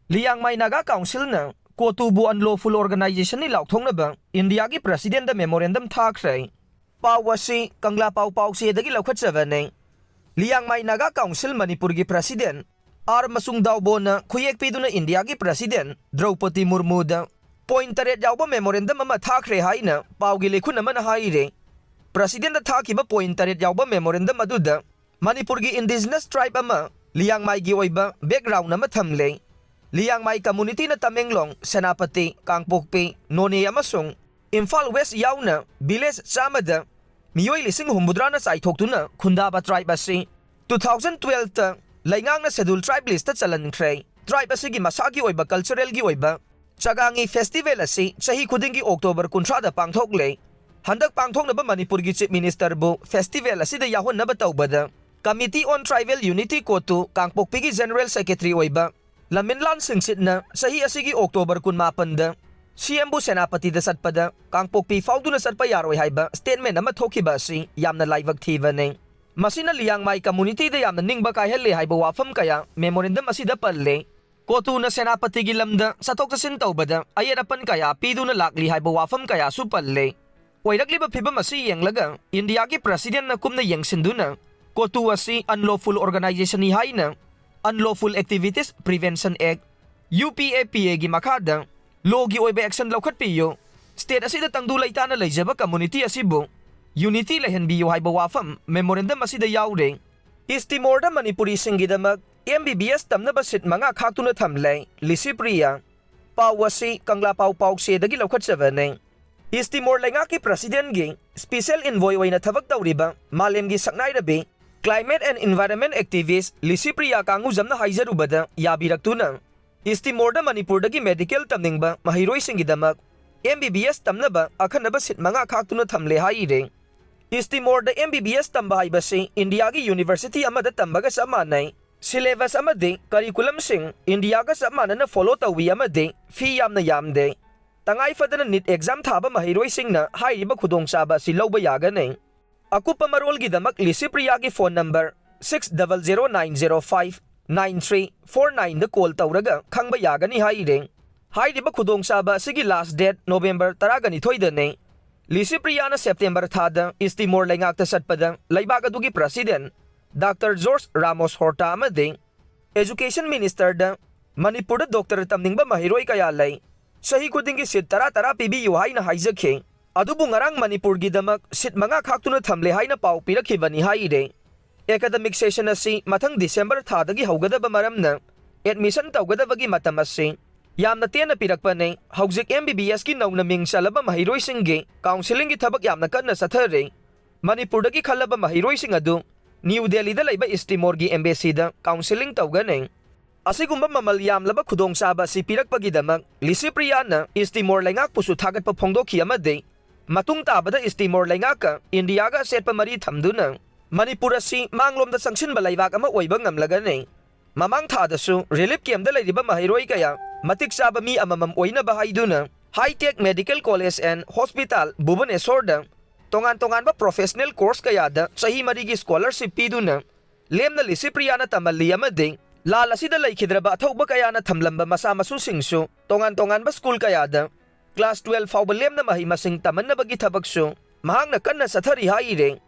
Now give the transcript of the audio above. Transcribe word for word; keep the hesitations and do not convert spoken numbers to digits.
ꯂꯤꯌꯥꯡꯃꯥꯏ ꯅꯥꯒꯥ ꯀꯥꯎꯟꯁꯤꯜꯅ ꯀꯣꯇꯨꯕꯨ unlawful organizationꯅꯤ ꯂꯥꯎꯊꯣꯛꯅꯕ ꯏꯟꯗꯤꯌꯥꯒꯤ ꯄ꯭ꯔꯁꯤꯗꯦꯟꯗ memorandum ꯊꯥꯈ꯭ꯔꯦ꯫ ꯄꯥꯎ ꯑꯁꯤ ꯀꯪꯂꯥ ꯄꯥꯎ ꯄꯥꯎꯆꯦꯗꯒꯤ ꯂꯧꯈꯠꯆꯕꯅꯤ꯫ ꯂꯤꯌꯥꯡꯃꯥꯏ ꯅꯥꯒꯥ ꯀꯥꯎꯟꯁꯤꯜ ꯃꯅꯤꯄꯨꯔꯒꯤ ꯄ꯭ꯔꯁꯤꯗꯦꯟ ꯑꯥꯔ ꯃꯆꯨꯡꯗꯥꯎꯕꯣꯅ ꯈꯨꯌꯦꯛ ꯄꯤꯗꯨꯅ ꯏꯟꯗꯤꯌꯥꯒꯤ ꯄ꯭ꯔꯁꯤꯗꯦꯟ ꯗ꯭ꯔꯧꯄꯗꯤ ꯃꯨꯔꯃꯨꯗ ꯄꯣꯏꯟ ꯇꯔꯦꯠ ꯌꯥꯎꯕ ꯃꯦꯃꯣꯔꯦꯟꯗꯝ ꯑꯃ ꯊꯥꯈ꯭ꯔꯦ ꯍꯥꯏꯅ ꯄꯥꯎꯒꯤ ꯂꯩꯈꯨꯟ ꯑꯃꯅ ꯍꯥꯏꯔꯦ꯫ ꯄ꯭ꯔꯁꯤꯗꯦꯟꯗ ꯊꯥꯈꯤꯕ ꯄꯣꯏꯟ ꯇꯔꯦꯠ ꯌꯥꯎꯕ ꯃꯦꯃꯣꯔꯦꯟꯗꯝ ꯑꯗꯨꯗ ꯃꯅꯤꯄꯨꯔꯒꯤ indigenous tribe ꯑꯃ ꯂꯤꯌꯥꯡꯃꯥꯏꯒꯤ ꯑꯣꯏꯕ background ꯑꯃ ꯊꯝꯂꯦ꯫ ꯂꯤꯌꯥꯡꯃꯥꯏ communityꯅ ꯇꯃꯦꯡꯂꯣꯡ, ꯁꯦꯅꯥꯄꯇꯤ, ꯀꯥꯡꯄꯣꯛꯄꯤ, ꯅꯣꯅꯦ ꯑꯃꯁꯨꯡ ꯏꯝꯐꯥꯜ West ꯌꯥꯎꯅ village ꯆꯥꯝꯃꯗ ꯃꯤꯑꯣꯏ ꯂꯤꯁꯤꯡ ꯍꯨꯝꯐꯨꯇꯔꯥꯅ ꯆꯥꯏꯊꯣꯛꯇꯨꯅ ꯈꯨꯟꯗꯥꯕ tribe ꯑꯁꯤ two thousand twelveꯇ ꯂꯩꯉꯥꯛꯅ schedule tribe listꯇ ꯆꯜꯍꯟꯈ꯭ꯔꯦ꯫ Tribe ꯑꯁꯤꯒꯤ ꯃꯁꯥꯒꯤ ꯑꯣꯏꯕ culturalꯒꯤ ꯑꯣꯏꯕ ꯆꯥꯒꯥꯡꯉꯤ festival ꯑꯁꯤ ꯆꯍꯤ ꯈꯨꯗꯤꯡꯒꯤ October ꯀꯨꯟꯊ꯭ꯔꯥꯗ ꯄꯥꯡꯊꯣꯛꯂꯦ꯫ ꯍꯟꯗꯛ ꯄꯥꯡꯊꯣꯛꯅꯕ ꯃꯅꯤꯄꯨꯔꯒꯤ Chief Ministerꯕꯨ festival ꯑꯁꯤꯗ ꯌꯥꯎꯍꯟꯅꯕ ꯇꯧꯕꯗ Committee on Tribal Unity ꯀꯣꯇꯨ ꯀꯥꯡꯄꯣꯛꯄꯤꯒꯤ General Secretary ꯑꯣꯏꯕ ꯂꯝꯃꯤꯟꯂꯥꯜ ꯁꯤꯡꯁꯤꯠꯅ ꯆꯍꯤ ꯑꯁꯤꯒꯤ October ꯀꯨꯟꯃꯥꯄꯟꯗ CMꯕꯨ ꯁꯦꯅꯥꯄꯇꯤꯗ ꯆꯠꯄꯗ ꯀꯥꯡꯄꯣꯛꯄꯤ ꯐꯥꯎꯗꯨꯅ ꯆꯠꯄ ꯌꯥꯔꯣꯏ ꯍꯥꯏꯕ statement ꯑꯃ ꯊꯣꯛꯈꯤꯕ ꯑꯁꯤ ꯌꯥꯝꯅ ꯂꯥꯏꯕꯛ ꯊꯤꯕꯅꯤ꯫ ꯃꯁꯤꯅ ꯂꯤꯌꯥꯡꯃꯥꯏ communityꯗ ꯌꯥꯝꯅ ꯅꯤꯡꯕ ꯀꯥꯏꯍꯜꯂꯦ ꯍꯥꯏꯕ ꯋꯥꯐꯝ ꯀꯌꯥ memorandum ꯑꯁꯤꯗ ꯄꯜꯂꯦ꯫ ꯀꯣꯇꯨꯅ ꯁꯦꯅꯥꯄꯇꯤꯒꯤ ꯂꯝꯗ ꯆꯠꯊꯣꯛ ꯆꯠꯁꯤꯟ ꯇꯧꯕꯗ ꯑꯌꯦꯠ ꯑꯄꯟ ꯀꯌꯥ ꯄꯤꯗꯨꯅ ꯂꯥꯛꯂꯤ ꯍꯥꯏꯕ ꯋꯥꯐꯝ ꯀꯌꯥꯁꯨ ꯄꯜꯂꯦ꯫ ꯑꯣꯏꯔꯛꯂꯤꯕ ꯐꯤꯕꯝ ꯑꯁꯤ ꯌꯦꯡꯂꯒ ꯏꯟꯗꯤꯌꯥꯒꯤ ꯄ꯭ꯔꯁꯤꯗꯦꯟꯅ ꯀꯨꯞꯅ ꯌꯦꯡꯁꯤꯟꯗꯨꯅ ꯀꯣꯇꯨ ꯑꯁꯤ unlawful organizationꯅꯤ ꯍꯥꯏꯅ Unlawful Activities Prevention Act, UPAPAꯒꯤ ꯃꯈꯥꯗ lawꯒꯤ ꯑꯣꯏꯕ action ꯂꯧꯈꯠꯄꯤꯌꯨ꯫ State ꯑꯁꯤꯗ ꯇꯪꯗꯨ ꯂꯩꯇꯥꯅ ꯂꯩꯖꯕ community ꯑꯁꯤꯕꯨ unity ꯂꯩꯍꯟꯕꯤꯌꯨ ꯍꯥꯏꯕ ꯋꯥꯐꯝ memorandum ꯑꯁꯤꯗ ꯌꯥꯎꯔꯦ꯫ ꯏꯁ ꯇꯤꯃꯣꯔꯗ ꯃꯅꯤꯄꯨꯔꯤꯁꯤꯡꯒꯤꯗꯃꯛ MBBS ꯇꯝꯅꯕ seat ꯃꯉꯥ ꯈꯥꯛꯇꯨꯅ ꯊꯝꯂꯦ, ꯂꯤꯁꯤꯄ꯭ꯔꯤꯌꯥ꯫ ꯄꯥꯎ ꯑꯁꯤ ꯀꯪꯂꯥ ꯄꯥꯎ ꯄꯥꯎꯆꯦꯗꯒꯤ ꯂꯧꯈꯠꯆꯕꯅꯤ꯫ ꯏꯁ ꯇꯤꯃꯣꯔ ꯂꯩꯉꯥꯛꯀꯤ ꯄ꯭ꯔꯁꯤꯗꯦꯟꯒꯤ special envoy ꯑꯣꯏꯅ ꯊꯕꯛ ꯇꯧꯔꯤꯕ ꯃꯥꯂꯦꯝꯒꯤ ꯁꯛꯅꯥꯏꯔꯕꯤ climate and environment activist Licypriya ꯀꯥꯡꯒꯨꯖꯝꯅ ꯍꯥꯏꯖꯔꯨꯕꯗ ꯌꯥꯕꯤꯔꯛꯇꯨꯅ, ꯏꯁ ꯇꯤꯃꯣꯔꯗ ꯃꯅꯤꯄꯨꯔꯗꯒꯤ medical ꯇꯝꯅꯤꯡꯕ ꯃꯍꯩꯔꯣꯏꯁꯤꯡꯒꯤꯗꯃꯛ MBBS ꯇꯝꯅꯕ ꯑꯈꯟꯅꯕ seat ꯃꯉꯥ ꯈꯥꯛꯇꯨꯅ ꯊꯝꯂꯦ ꯍꯥꯏꯔꯦ꯫ ꯏꯁ ꯇꯤꯃꯣꯔꯗ MBBS ꯇꯝꯕ ꯍꯥꯏꯕꯁꯤ ꯏꯟꯗꯤꯌꯥꯒꯤ university ꯑꯃꯗ ꯇꯝꯕꯒ ꯆꯞ ꯃꯥꯟꯅꯩ꯫ Syllabus ꯑꯃꯗꯤ curriculumꯁꯤꯡ ꯏꯟꯗꯤꯌꯥꯒ ꯆꯞ ꯃꯥꯟꯅꯅ follow ꯇꯧꯏ ꯑꯃꯗꯤ fee ꯌꯥꯝꯅ ꯌꯥꯝꯗꯦ꯫ ꯇꯉꯥꯏ ꯐꯗꯅ NEET exam ꯊꯥꯕ ꯃꯍꯩꯔꯣꯏꯁꯤꯡꯅ ꯍꯥꯏꯔꯤꯕ ꯈꯨꯗꯣꯡꯆꯥꯕ ꯑꯁꯤ ꯂꯧꯕ ꯌꯥꯒꯅꯤ꯫ ꯑꯀꯨꯞꯄ ꯃꯔꯣꯜꯒꯤꯗꯃꯛ ꯂꯤꯁꯤꯄ꯭ꯔꯤꯌꯥꯒꯤ phone number six double zero nine zero five nine three four nine ꯗ call ꯇꯧꯔꯒ ꯈꯪꯕ ꯌꯥꯒꯅꯤ ꯍꯥꯏꯔꯦ꯫ ꯍꯥꯏꯔꯤꯕ ꯈꯨꯗꯣꯡꯆꯥꯕ ꯑꯁꯤꯒꯤ last date November ꯇꯔꯥꯒ ꯅꯤꯊꯣꯏꯗꯅꯤ꯫ ꯂꯤꯁꯤꯄ꯭ꯔꯤꯌꯥꯅ September ꯊꯥꯗ ꯏꯁ ꯇꯤꯃꯣꯔ ꯂꯩꯉꯥꯛꯇ ꯆꯠꯄꯗ ꯂꯩꯕꯥꯛ ꯑꯗꯨꯒꯤ President Doctor George Ramos Horta ꯑꯃꯗꯤ Education Ministerꯗ ꯃꯅꯤꯄꯨꯔꯗ doctor ꯇꯝꯅꯤꯡꯕ ꯃꯍꯩꯔꯣꯏ ꯀꯌꯥ ꯂꯩ꯫ ꯆꯍꯤ ꯈꯨꯗꯤꯡꯒꯤ seat ꯇꯔꯥ ꯇꯔꯥ ꯄꯤꯕꯤꯌꯨ ꯍꯥꯏꯅ ꯍꯥꯏꯖꯈꯤ꯫ ꯑꯗꯨꯕꯨ ꯉꯔꯥꯡ ꯃꯅꯤꯄꯨꯔꯒꯤꯗꯃꯛ seat ꯃꯉꯥ ꯈꯥꯛꯇꯨꯅ ꯊꯝꯂꯦ ꯍꯥꯏꯅ ꯄꯥꯎ ꯄꯤꯔꯛꯈꯤꯕꯅꯤ ꯍꯥꯏꯔꯦ꯫ Academic session ꯑꯁꯤ ꯃꯊꯪ December ꯊꯥꯗꯒꯤ ꯍꯧꯒꯗꯕ ꯃꯔꯝꯅ admission ꯇꯧꯒꯗꯕꯒꯤ ꯃꯇꯝ ꯑꯁꯤ ꯌꯥꯝꯅ ꯇꯦꯟꯅ ꯄꯤꯔꯛꯄꯅꯤ꯫ ꯍꯧꯖꯤꯛ M B B S ꯀꯤ ꯅꯧꯅ ꯃꯤꯡ ꯆꯜꯂꯕ ꯃꯍꯩꯔꯣꯏꯁꯤꯡꯒꯤ counselling ꯒꯤ ꯊꯕꯛ ꯌꯥꯝꯅ ꯀꯟꯅ ꯆꯠꯊꯔꯤ꯫ ꯃꯅꯤꯄꯨꯔꯗꯒꯤ ꯈꯜꯂꯕ ꯃꯍꯩꯔꯣꯏꯁꯤꯡ ꯑꯗꯨ ꯅ꯭ꯌꯨ ꯗꯦꯜꯂꯤꯗ ꯂꯩꯕ ꯏꯁ ꯇꯤꯃꯣꯔꯒꯤ embassy ꯗ counselling ꯇꯧꯒꯅꯤ꯫ ꯑꯁꯤꯒꯨꯝꯕ ꯃꯃꯜ ꯌꯥꯝꯂꯕ ꯈꯨꯗꯣꯡꯆꯥꯕ ꯑꯁꯤ ꯄꯤꯔꯛꯄꯒꯤꯗꯃꯛ ꯂꯤꯁꯤꯄ꯭ꯔꯤꯌꯥꯅ ꯏꯁ ꯇꯤꯃꯣꯔ ꯂꯩꯉꯥꯛꯄꯨꯁꯨ ꯊꯥꯒꯠꯄ ꯐꯣꯡꯗꯣꯛꯈꯤ ꯑꯃꯗꯤ ꯃꯇꯨꯡ ꯇꯥꯕꯗ ꯏꯁ ꯇꯤꯃꯣꯔ ꯂꯩꯉꯥꯛꯀ ꯏꯟꯗꯤꯌꯥꯒ ꯑꯆꯦꯠꯄ ꯃꯔꯤ ꯊꯝꯗꯨꯅ ꯃꯅꯤꯄꯨꯔ ꯑꯁꯤ ꯃꯥꯡꯂꯣꯝꯗ ꯆꯪꯁꯤꯟꯕ ꯂꯩꯕꯥꯛ ꯑꯃ ꯑꯣꯏꯕ ꯉꯝꯂꯒꯅꯤ꯫ ꯃꯃꯥꯡ ꯊꯥꯗꯁꯨ relief camp ꯇ ꯂꯩꯔꯤꯕ ꯃꯍꯩꯔꯣꯏ ꯀꯌꯥ ꯃꯇꯤꯛ ꯆꯥꯕ ꯃꯤ ꯑꯃꯃꯝ ꯑꯣꯏꯅꯕ ꯍꯥꯏꯗꯨꯅ High Tech Medical College and Hospital ꯚꯨꯕꯅꯦꯁꯣꯔꯗ ꯇꯣꯉꯥꯟ ꯇꯣꯉꯥꯟꯕ professional course ꯀꯌꯥꯗ ꯆꯍꯤ ꯃꯔꯤꯒꯤ scholarship ꯄꯤꯗꯨꯅ ꯂꯦꯝꯅ ꯂꯤꯁꯤꯄ꯭ꯔꯤꯌꯥꯅ ꯇꯝꯍꯜꯂꯤ ꯑꯃꯗꯤ ꯂꯥꯟ ꯑꯁꯤꯗ ꯂꯩꯈꯤꯗ꯭ꯔꯕ ꯑꯊꯧꯕ ꯀꯌꯥꯅ ꯊꯝꯂꯝꯕ ꯃꯆꯥ ꯃꯁꯨꯁꯤꯡꯁꯨ ꯇꯣꯉꯥꯟ ꯇꯣꯉꯥꯟꯕ school ꯀꯌꯥꯗ class twelve ꯐꯥꯎꯕ ꯂꯦꯝꯅ ꯃꯍꯩ ꯃꯁꯤꯡ ꯇꯝꯍꯟꯅꯕꯒꯤ ꯊꯕꯛꯁꯨ ꯃꯍꯥꯛꯅ ꯀꯟꯅ ꯆꯠꯊꯔꯤ ꯍꯥꯏꯔꯦ꯫